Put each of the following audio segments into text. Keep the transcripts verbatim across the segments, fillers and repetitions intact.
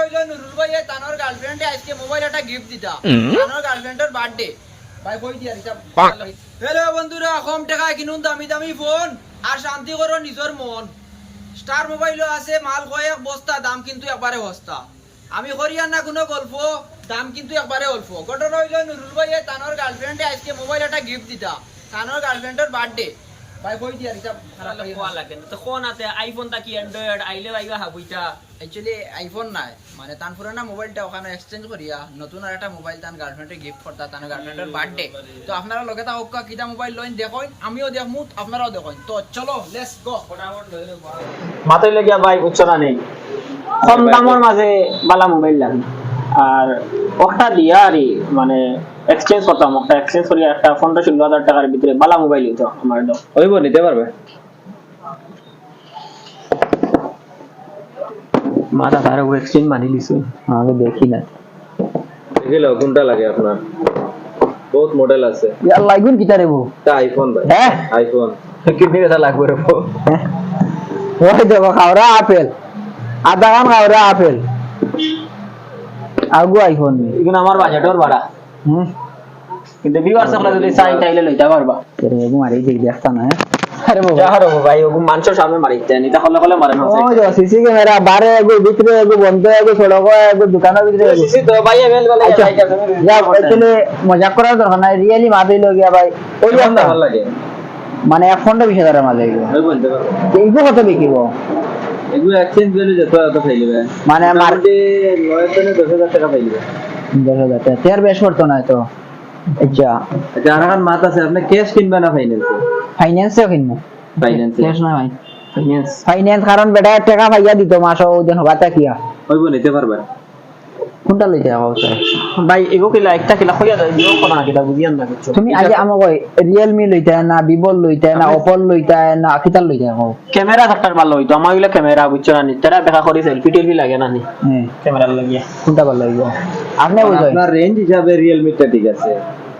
অইলো নুরুল ভাইয়ে তানর গার্লফ্রেন্ডে আইজকে মোবাইল একটা গিফট দিতা। তানর গার্লফ্রেন্ডর বার্থডে। ভাই, কই দিয়ার হিসাব। হ্যালো বন্ধুরা, কম টেকায় কিনুন দামি দামি ফোন আর শান্তি করো নিজর মন। স্টার মোবাইলও আছে, মাল কয়েক বস্তা, দাম কিন্তু একবারে সস্তা। আমি করিয়ার না কুনু গল্প, দাম কিন্তু একবারে অল্প। ঘটনা অইলো নুরুল ভাইয়ে তানর গার্লফ্রেন্ডে আইজকে মোবাইল একটা গিফট দিতা। তানর গার্লফ্রেন্ডর বার্থডে। ভাই, কই দিয়ার হিসাব খারাপ তাহলে করিও না। কোয়া লাগে না। তো কোন আছে, iPhone থাকি Android, আইলে আইবা হাবুইটা। Actually, iPhone নায়, মানে, তান পুরানা মোবাইলটা অখানো এক্সচেঞ্জ করিয়া নতুন আর একটা মোবাইল তান গার্লফ্রেন্ডে গিফট করতা, তান গার্লফ্রেন্ডর বার্থডে। তো আপনারা লগে থাকউক্কা, কিতা মোবাইল লইন দেখইন, আমিও দেখমু, আপনারাও দেখইন। তো চলো, let's go। মাথায় লাগিয়া ভাই, বুঝছো না নি? কম দামর মাঝে বালা মোবাইল লাগে। আর ওটা দিয়া আরি, মানে, এক্সচেঞ্জ করতাম, ওটা এক্সচেঞ্জ করিয়া একটা পনেরো ষোলো হাজার টাকার ভিতরে বালা মোবাইল অইতো আমার তো। অইবো, নিতে পারবে। মাথা তার উপর এক্সচেঞ্জ মারি লিছো। আমি দেখি না। দেখিলাও কোনটা লাগে আপনার? বহুত মডেল আছে। ইয়ার লাগুন কিতা রে বউ? তা iPhone ভাই। হ্যাঁ? iPhone। কিডনি ব্যথা লাগবে রে বউ। হ্যাঁ? ওই দেখো, খাওরা আপেল। আধা খান খাওরা আপেল। আগু iPhone নেই। এগুন আমার বাজেটর বাড়া। হুম। কিন্তু ভিউয়ার্স অকলে যদি চাইন, তাইলে লইতা পারবা। তোর এগু মারি দিক দেখতা না, হ্যাঁ? আরে বাবা। যা হারো ভাই, ওগু মানষর সামনে মারিতে, নিতা হলে হলে মারে না। ওই দেখো, সিসি ক্যামেরা, বারে এগু, ভিতরে এগু, বন্ধ এগু, সড়ক এগু, দোকানর ভিতরে এগু। সিসি তো ভাই, এভেল বেলা আচ্ছা, লাইট আছে। যা, এখানে মজাক করার দরকার নাই, রিয়েলি মাথায় লগে ভাই। ওই কেমন একটা দাম লাগে? মানে, এক পনেরো বিশ হাজারের মাঝে অইবো। অইবো, অইতে পারবো। তো এগু কত বিকিবো? এগু এক্সচেঞ্জ ভ্যালু যত, অত পাইলিবা। মানে, মার- মোটামুটি নয় থেকে দশ হাজার টাকা পাইলিবা। দশ হাজার টাকা। তের বেশ পড়তো না তো। আচ্ছা। আচ্ছা, আর এখন মাত আছে, আপনি ক্যাশ কিনবা না ফাইন্যান্সে? ফাইন্যান্সেও কিনবো। ফাইন্যান্সে। ক্যাশ না ভাই। ফাইন্যান্স। ফাইন্যান্স, কারণ বেটা টাকা পাইয়া দিত মাসো, ওই দিন হবা তা কিয়া। অইবো, নিতে পারবা। কোনটা লইতে হবে, স্যার? ভাই, এগু কিলা, একটা কিলা কইয়া দেয়, এগু কথা না কিলা, বুঝিয়ার না কিছু। তুমি আগে আমাকে কই, Realme লইতে না, Vivo লইতে না, আপনি Oppo লইতে না, কিতা লইতে হবে? ক্যামেরা থাকতে ভালো অইতো, আমার অইলে ক্যামেরা, বুঝছো না নি? তারা দেখা করি সেলফি টেলফি লাগে না নি? হ্যাঁ। ক্যামেরা লাগিয়া। কোনটা ভালো অইবো? আপনি আর বুঝেন। আপনার রেঞ্জ হিসাবে Realme টা ঠিক আছে,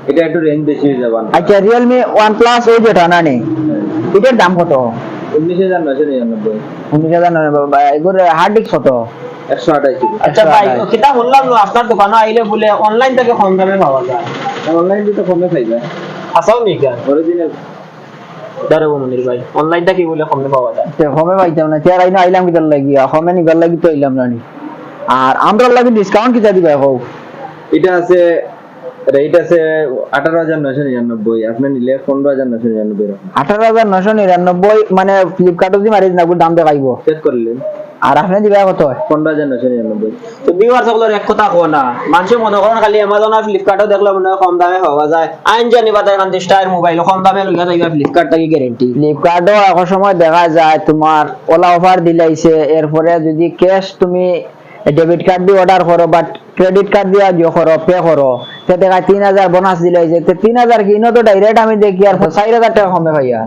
এটা একটু রেঞ্জ বেশি অই যাবে না। আচ্ছা, Realme OnePlus ওই যেটা না নি? হ্যাঁ। এটার দাম কত? উনিশ হাজার নয়শো নিরানব্বই। উনিশ হাজার নয়শো, এগুর হার্ড ডিস্ক কত? একশো আঠাশ জিবি। আচ্ছা ভাই, একশো আঠাশ। ও কিতা বললাম না, আপনার দোকানো আইলে বলে অনলাইন থাকি কম দামে পাওয়া যায়। অনলাইন তো কমে পাইবা। আসাও নি কেন? অরিজিনাল। দাঁড়াবো মনির ভাই, অনলাইন থাকি বলে কমে পাওয়া যায়। তে কমে পাইতাম না, তে আর আইনা আইলাম কিতার লাগি? আর কমে নিবার লাগি তো আইলাম না নি। আর আমরার লাগি ডিসকাউন্ট কিতা দিবা কও? এটা আছে, রেট আছে আঠারো হাজার নয়শো নিরানব্বই, আপনি নিলে পনেরো হাজার নয়শো নিরানব্বই এরকম। আঠারো হাজার নয়শো নিরানব্বই, মানে ফ্লিপকার্টও যদি মারি না, দাম দেখাইবো। চেক করলেন। আর আপনি দিবা কত? পনেরো হাজার নয়শো নিরানব্বই। তো ভিউয়ার্স অকলর এক কথা কও না, মানষে মনে করইন খালি Amazon আর ফ্লিপকার্টও দেখলে মনে হয় কম দামে পাওয়া যায়। আইন জানি বাদে এখান থেকে স্টাইল মোবাইল কম দামে লইয়া যাইবা, ফ্লিপকার্ট থাকি গ্যারান্টি। ফ্লিপকার্টও এক সময় দেখা যায় তোমার ওলা অফার দিলাইছে, এরপরে যদি ক্যাশ তুমি ডেবিট কার্ড দিয়া অর্ডার করো, বাট ক্রেডিট কার্ড দিয়া দিও করো, পে করো, তে দেখা তিন হাজার বোনাস দিলাইছে, তে তিন হাজার কিনো তো ডাইরেক্ট আমি দেখি আর চাইর হাজার টাকা কমে পাইয়া।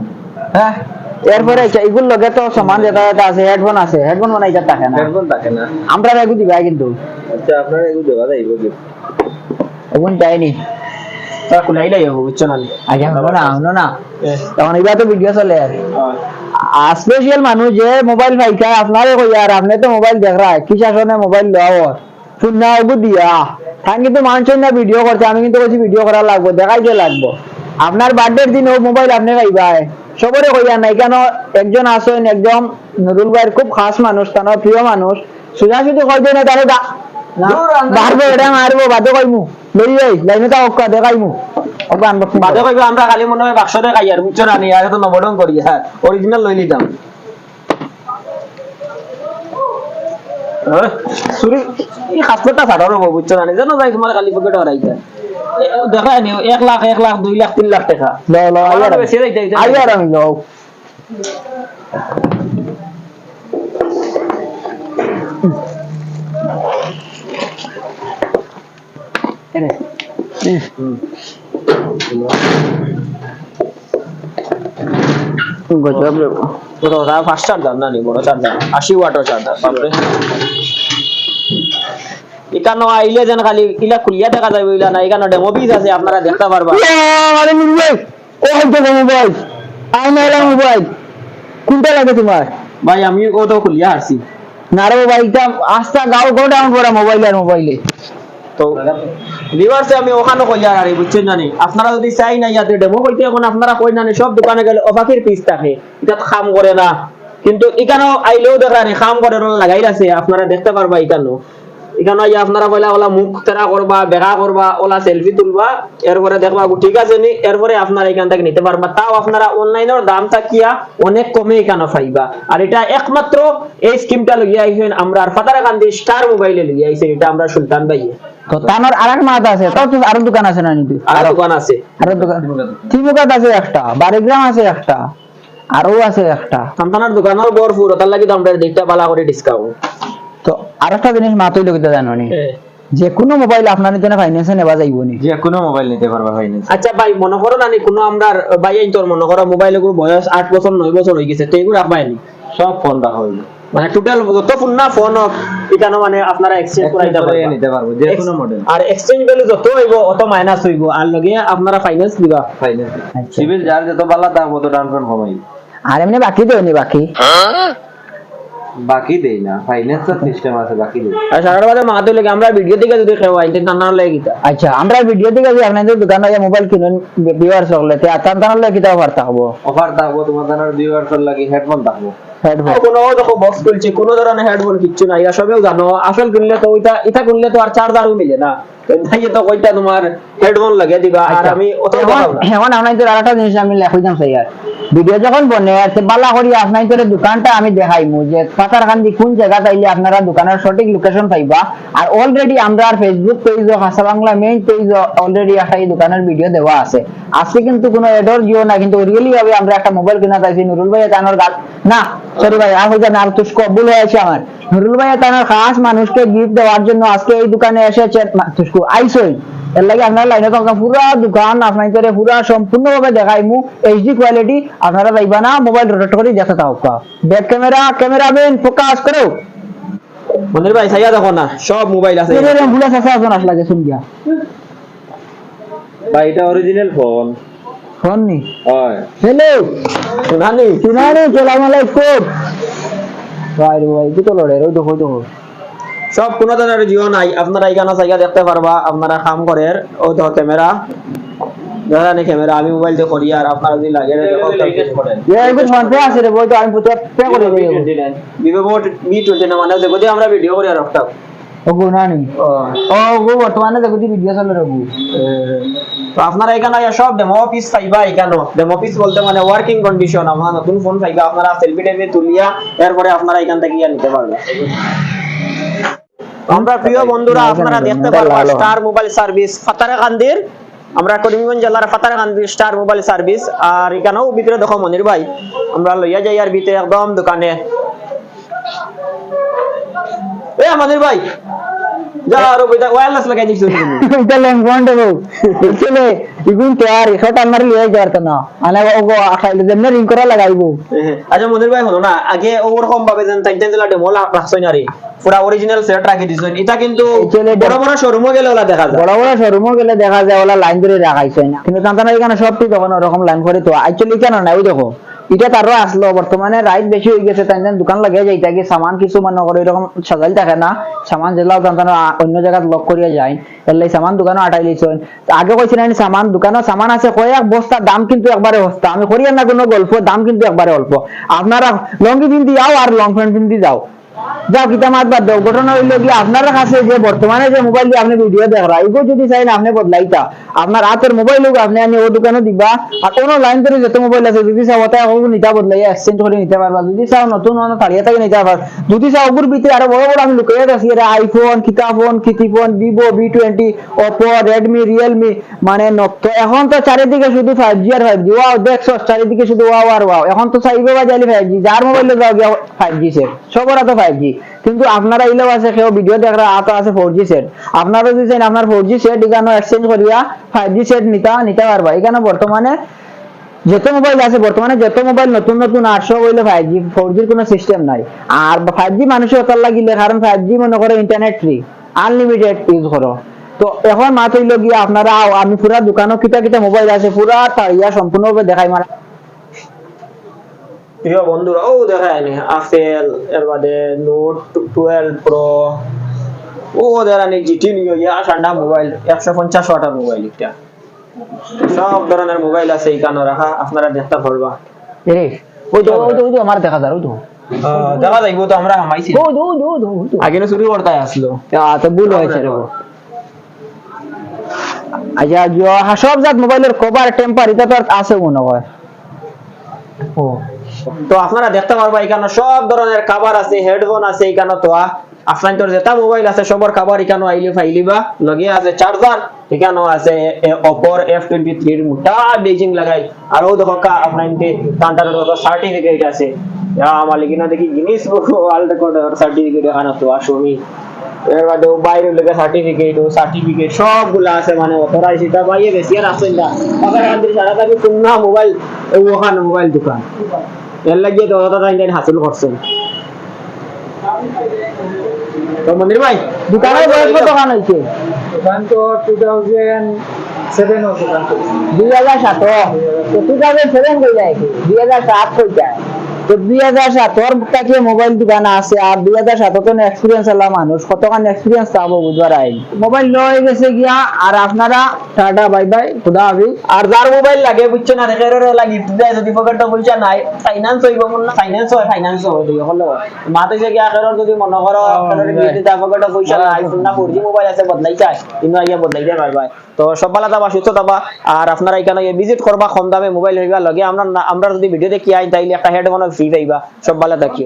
হ্যাঁ, এরপরে আচ্ছা, এগুর লগে তো সমান যেটা যেটা আছে, হেডফোন আছে, হেডফোন মানে এটা থাকে না। হেডফোন থাকে না। আমরা এগু দিবা কিন্তু। আচ্ছা, আপনারা এগু দেওয়া যাইব কি? ওগুন চাইনি। তা কুলাইলাই হবো, বুঝছো না? আগে হলো না, হলো না। এ। তখন এবার তো ভিডিও চলে আর। হ্যাঁ। আর স্পেশাল মানুষ যে মোবাইল পাইকা, আপনারে কই আর, আপনি তো মোবাইল দেখরা, কি শাসনে মোবাইল লওয়া ওর? পুন্না ওগু দিয়া। তাই কিন্তু মানুষ না ভিডিও করতে, আমি কিন্তু কইছি ভিডিও করা লাগবো, দেখাইতে লাগবো। আপনার বার্থডের দিন ও মোবাইল আপনি পাইবায়। সবরে কইয়া নাই কেন, একজন আছেন, একজন নুরুল ভাইয়ের খুব খাস মানুষ, তার প্রিয় মানুষ। সোজাসুজি কই দেয় না, তাহলে দা-, না, দূর, আমরা বাড়বো, এটা মারবো, বাদে কইমু। লই যাই, লাইনে তা অক্কা দেখাইমু। অক্কা আনবো। বাদে কইবো, আমরা খালি মনে হয় বাক্স দেখাই আর, বুঝছো না নি? আর তো নবরং করি, হ্যাঁ, অরিজিনাল লই নিতাম। হ্যাঁ? চুরি, এই কাপড়টা ফাটার হবো, বুঝছো না? যেন যাই তোমার খালি পকেটে হারাইতা। এ, দেখা নি, এক লাখ, এক লাখ, দুই লাখ, তিন লাখ টাকা। লও, লও, আমার আইয়ার আমি। বেশি যাইতে, যাইতে। আইয়ার আমি, লও। এরে। হুম। গজব রে। বড় ওরা ফাস্ট চার্জার না নি, বড় চার্জার, আশি ওয়াটর চার্জার, বাপরে। এখানো আইলে যেন খালি ইলা খুলিয়া দেখা যাইবো, ইলা না, এখানো ডেমো পিস আছে, আপনারা দেখতা পারবা। ইয়া, আরে নুরু ভাই, ও হয়তো মোবাইল, আই না এলা মোবাইল, কোনটা লাগে তোমার? ভাই, আমি ও তো খুলিয়া হারছি। না রে ভাই, ইটা আস্তা গাঁও গোডাউন করা মোবাইল আর মোবাইলে। তো ভিউয়ার্স, আমি অখানো কইয়ার আর, বুঝছইন না নি? আপনারা যদি চাইন না ইয়াতে ডেমো কইতে, অখন আপনারা কইন না নি, সব দোকানে গেলে অবাকির পিস থাকে, ইটা কাম করে না। কিন্তু ইখানো আইলেও দেখরা নি, কাম করে, ওলা লাগাইল আছে, আপনারা দেখতা পারবা ইখানো। ইখানো আইয়া আপনারা পয়লা ওলা মুখ তেরা করবা, বেকা করবা, ওলা সেলফি তুলবা, এরপরে দেখবা ঠিক আছে নি, এরপরে আপনারা ইখান থাকি নিতা পারবা। তাও আপনারা অনলাইনর দাম থাকিয়া অনেক কমে ইখানো পাইবা। আর ইটা একমাত্র এই স্কিমটা লইয়া আইছইন আমরার ফাতারকান্দি স্টার মোবাইলে লইয়া আইছইন, ইটা আমরার সুলতান ভাইয়ে। তো তানর আরেক মাত আছে, তাও তো আরো দোকান আছে না নি? আরো দোকান আছে। আরো দোকান। তিমুকাত আছে একটা, বারিগ্রাম আছে একটা, আরো আছে একটা। তান তানর দোকানও ভরপুর, তার লাগি তো আমরার দিকটা বালা করি ডিসকাউন্ট। তো আরেকটা জিনিস মাতইল কিতা জানো নি? হ্যাঁ। যে কোনো মোবাইল আপনারা নিতে ফাইন্যান্সে নেওয়া যাইব নি? যে কোনো মোবাইল নিতে পারবা ফাইন্যান্স। আচ্ছা ভাই, মনে করো না নি, কোনো আমরার ভাইয়াইন্তর মনে করো মোবাইল এগুর বয়স আট বছর, নয় বছর হয়ে গেছে, তো এগুর রাখবা নি? সব ফোন রাখা হইব। মানে টোটাল যত পুরনা ফোন হোক, ইখানো মানে আপনারা এক্সচেঞ্জ করাইতে পারবা। নিতে পারবো, যে কোনো মডেল। আর এক্সচেঞ্জ ভ্যালু যত হইব, অত মাইনাস হইব, আর লগে আপনারা ফাইন্যান্স দিবা। ফাইন্যান্স। আচ্ছা। সিবিল যার যত ভালা থাকবো, তত ডাউন পেমেন্ট কমাই। আর এমনি বাকি দেও নি বাকি? বাকি দেই না, ফাইন্যান্সর সিস্টেম আছে, বাকি দেই। আর সারা বাজার মাতে লাগে আমরা ভিডিও দেখে যদি কেউ আইতে না, না লাগে কিতা? আচ্ছা, আমরা ভিডিও দেখে যদি আপনাদের দোকানে গিয়ে মোবাইল কিনুন, ভিউয়ার্স হকলে, তে আর তান তান লাগে কিতা অফার থাকবো? অফার থাকবো, তোমার জানার ভিউয়ার্সর লাগি হেডফোন থাকবো। হেডফোন। কোনো দেখো বক্স খুলছে, কোনো ধরনের হেডফোন কিচ্ছু নাই। আর সবেও জানো, আসল কিনলে তো ওইটা, এটা কিনলে তো আর চার্জারও মিলে না। তো তাই তো কইতা তোমার হেডফোন লাগিয়ে দিবা, আর আচ্ছা। আমি অত এখন, কথা বলবো না। এখন আমরা কিন্তু আরেকটা জিনিস আমি লেখা দিতাম চাই আর। ভিডিও যখন বনে, আর সে বালা করি আপনার তোর দোকানটা আমি দেখাইমু যে পাথারকান্দি কোন জায়গা তাইলে আপনারা দোকানের সঠিক লোকেশন পাইবা। আর অলরেডি আমরা আর Facebook পেজ, খাসা বাংলা মেইন পেজ অলরেডি একটা এই দোকানের ভিডিও দেওয়া আছে। আজকে কিন্তু কোনো এডর জিও না, কিন্তু রিয়েলি ভাবে আমরা একটা মোবাইল কিনা চাইছি নুরুল ভাই তানোর গাল না, সরি ভাই, আর হইতা না, আর তুষ্কু ভুল হয়েছে আমার। নুরুল ভাই তানোর খাস মানুষকে গিফট দেওয়ার জন্য আজকে এই দোকানে এসেছে, মা-, তুষ্কু আইসই। এর লাগি আপনার লাইনে তো পুরা দোকান আপনার করে পুরা সম্পূর্ণভাবে দেখাইমু, এইচডি কোয়ালিটি, আপনারা যাইবা না, মোবাইল রোটেট করে দেখা থাকুক। ব্যাক ক্যামেরা, ক্যামেরাম্যান ফোকাস করো। মনির ভাই, চাইয়া দেখো না, সব মোবাইল আছে। এরে রে, ভুলে আছে, আছে, আছে, আসলে গেছুন গিয়া। ভাই, এটা অরিজিনাল ফোন। ফোন নি? হয়। হ্যালো। শুনানি? শুনানি, সালাম আলাইকুম। ভাই রে ভাই, কি তো লড়ে রে, ওই দেখো, ওই দেখো। সব কোনো ধরনের জিও নাই, আপনারা এখানে চাইয়া দেখতে পারবা, আপনারা কাম করের, ও দেখো ক্যামেরা, দেখা জানি ক্যামেরা, আমি মোবাইল দিয়ে করি, আর আপনারা যদি লাগে, এটা দেখো, latest model। এ, এগুলো ফোন পে আছে রে, বই তো আমি পে করে দেবো। Vivo B twenty nine. Vivo B twenty nine, মানে, দেখো, দিয়ে আমরা ভিডিও করি আর একটা। ওগো না নি? ও। ও, ওগো বর্তমানে দেখো দি ভিডিও চলে রে ওগো। এ, তো আপনারা এখানে আইয়া সব ডেমো পিস পাইবা এখানে। ডেমো পিস বলতে মানে ওয়ার্কিং কন্ডিশন, আমার নতুন ফোন পাইবা, আপনারা সেলফি টেলফি তুলিয়া এরপরে আপনারা এখান থেকে ইয়া নিতে পারবেন। তো আমরা প্রিয় বন্ধুরা, আপনারা দেখতে পারবা স্টার মোবাইল সার্ভিস পাথারকান্দির, আমরা করিমগঞ্জ জেলার পাথারকান্দির স্টার মোবাইল সার্ভিস। আর এখানেও ভিতরে দেখো মনির ভাই, আমরা লইয়া যাই আর ভিতরে একদম দোকানে। এ, আমাদের ভাই, যা, আরো এটা ওয়্যারলেস লাগাই দিছো তুমি। এটা ল্যাম্প পয়েন্ট দেবো। আসলে, ইগুন তো আর, এটা আমার লিয়ে যাওয়ার তো না। আনে ও গো, আখাইলে যেমনে রিং করা লাগাইবো। আচ্ছা, মনির ভাই, হলো না, আগে ওরকম ভাবে যেন টাইম টাইম দিলা ডেমো রাখছই না রে। পুরা অরিজিনাল সেট রাখি দিছই। এটা কিন্তু actually বড় বড় শোরুমও গেলে ওলা দেখা যায়। বড় বড় শোরুমও গেলে দেখা যায় ওলা লাইন ধরে রাখাইছে না। কিন্তু তান তান এখানে সব ঠিক তখন ওরকম লাইন করে তো। Actually কেন না, ওই দেখো। এটা তারও আসলো, বর্তমানে রাইত বেশি হয়ে গেছে, তাই জন্য দোকান লাগিয়ে যাইতা কি সামান কিছু মনে করে এরকম সাজাইল থাকে না, সামান যেগুলা জানতো না, অন্য জায়গায় লক করিয়া যায়, এর লাগি সামান দোকানে আটাই লইছইন। তো আগে কইছিলেন সামান দোকানে সামান আছে কয়েক বস্তা, দাম কিন্তু একবারে সস্তা। আমি করিয়ার না কোনো গল্প, দাম কিন্তু একবারে অল্প। আপনারা লুঙ্গি পিন্দি আও আর লং প্যান্ট পিন্দি যাও, যাও, কিতা মাত বাদ দাও। ঘটনা হইলো কি, আপনার কাছে যে বর্তমানে যে মোবাইল দিয়ে আপনি ভিডিও দেখরা, এগু যদি চাইন আপনি বদলাইতা, আপনার হাতের মোবাইল হোক, আপনি আনি ও দোকানে দিবা, আর অন্য লাইন ধরে যত মোবাইল আছে, যদি চাও ওটা এখন নিতা বদলাইয়া এক্সচেঞ্জ করে নিতে পারবা, যদি চাও নতুন নতুন তাড়িয়ে থাকে নিতে পারবা, যদি চাও ওগুর ভিতরে আরো বড় বড় আমি লুকিয়ে আছি, এরা আইফোন, কিতা ফোন, কিতি phone, Vivo B twenty, Oppo, Redmi, Realme, মানে নক-, তো এখন তো চারিদিকে শুধু ফাইভ জি আর ফাইভ জি। ওয়াও, দেখছো, চারিদিকে শুধু ওয়াও আর ওয়াও। এখন তো চাইবে বাজালি ফাইভ জি, যার মোবাইলে যাও গিয়া ফাইভ জি সেট, সবরা তো ফাইভ জি। কিন্তু আপনারা ইলেও আছে, কেউ ভিডিও দেখরা, আতো আছে ফোর জি সেট। আপনারা যদি চাইন আপনার ফোর জি সেট এখানে এক্সচেঞ্জ করিয়া ফাইভ জি সেট নিতা, নিতে পারবা। এখানে বর্তমানে যত মোবাইল আছে, বর্তমানে যত মোবাইল নতুন নতুন আর সব হইলে ফাইভ জি, ফোর জির কোনো সিস্টেম নাই। আর ফাইভ জি মানুষের ওটার লাগিলে, কারণ ফাইভ জি মনে করো ইন্টারনেট ফ্রি, আনলিমিটেড ইউজ করো। তো এখন মাত হইল গিয়া আপনারা আও, আমি পুরা দোকানও কিতা কিতা মোবাইল আছে পুরা তাড়িয়া সম্পূর্ণভাবে দেখাই, মানে প্রিয় বন্ধুরা, ও দেখরায়নি আপেল, এর বাদে নোট টুয়েলভ প্রো, ও দেখরায়নি জিটি নিও, ইয়া ঠান্ডা মোবাইল, একশো পঞ্চাশ ওয়াটের মোবাইল একটা। সব ধরনের মোবাইল আছে ইখানো রাখা, আপনারা দেখতা পারবা। এরে, ওই তো, ওই তো, ওই তো, আমার দেখা যার, ওই তো। আহ, দেখা যাইবো তো, আমরা হামাইছি। ওই তো, ওই তো, ওই তো, ওই তো। আগে না চুরি করতায় আসলো। তা তো ভুল হয়েছে রে। আচ্ছা, জিও, হ্যাঁ, সব জাত মোবাইলের কভার, টেম্পার, এটা তো আর আছে মনে হয়। ও, তো আপনারা দেখতা পারবা, ইখানো সব ধরনের কভার আছে, হেডফোন আছে ইখানো। তো আ-, আপনাইনতর যেটা মোবাইল আছে, সবর কভার ইখানো আইলে পাইলিবা। লগে আছে চার্জার, ইখানো আছে এ, এ, ওপোর এফ টোয়েন্টি থ্রির মোটা বেজিং লাগাইল। আর ও দেখো কা-, আপনাইনতে তান্তার সার্টিফিকেট আছে। ইয়া মালিক, ইনো দেখি গিনিস বুক ওয়ার্ল্ড রেকর্ডর সার্টিফিকেট ইখানো তো আসুমি। এর বাদে ও বাইরে লেগে সার্টিফিকেট, ও সার্টিফিকেট সবগুলা আছে, মানে অথরাইজ। এটা বাইরে বেশি আর আছে না। আবার আমাদের সারা থাকি পুরোনো মোবাইল, ও ওখানে মোবাইল দোকান। এর লাগিয়ে তো ওটা টাইম টাইম হাসিল করছেন। তো মনির ভাই, দোকানের বয়স কতখান হইছে? দোকান তো টু থাউজেন্ড সেভেন অর দোকান তো। দুই হাজার সাত। তো টু থাউজেন্ড সেভেন কই যায় কি? দুই হাজার সাত কই যায়? তো দুই হাজার সাত অর থাকি মোবাইল দোকান আছে, আর দুই হাজার সাত তো এক্সপিরিয়েন্স আলা মানুষ, কতখান এক্সপিরিয়েন্স চাবো বুঝবার আইন। মোবাইল লয়ে গেছে গিয়া, আর আপনারা টাটা বাই বাই, খুদা হাফিজ। আর যার মোবাইল লাগে, বুঝছো না, রেখে রে লাগি, তুই যদি পকেটে পয়সা নাই, ফাইন্যান্স হইব মনে না, ফাইন্যান্স হয়, ফাইন্যান্স হয়, দুই হলো। মাতে যে গিয়া আখেরর যদি মনে করো, হ্যাঁ, আখেরর ভাই। বিয়েতে যা পকেটে পয়সা নাই, হ্যাঁ। ফোন না ফোর জি মোবাইল আছে, বদলাই চায়, কিন্তু আইয়া বদলাই দিতে পারবায়। তো সব ভালা থাকবা, সুস্থ থাকবা, আর আপনারা ইখানো গিয়া ভিজিট করবা, কম দামে মোবাইল হইবা লগে। আমরা না, আমরা যদি ভিডিও দেখি আই, তাইলে একটা হেডফোন ফ্রি পাইবা। সব ভালা থাকি।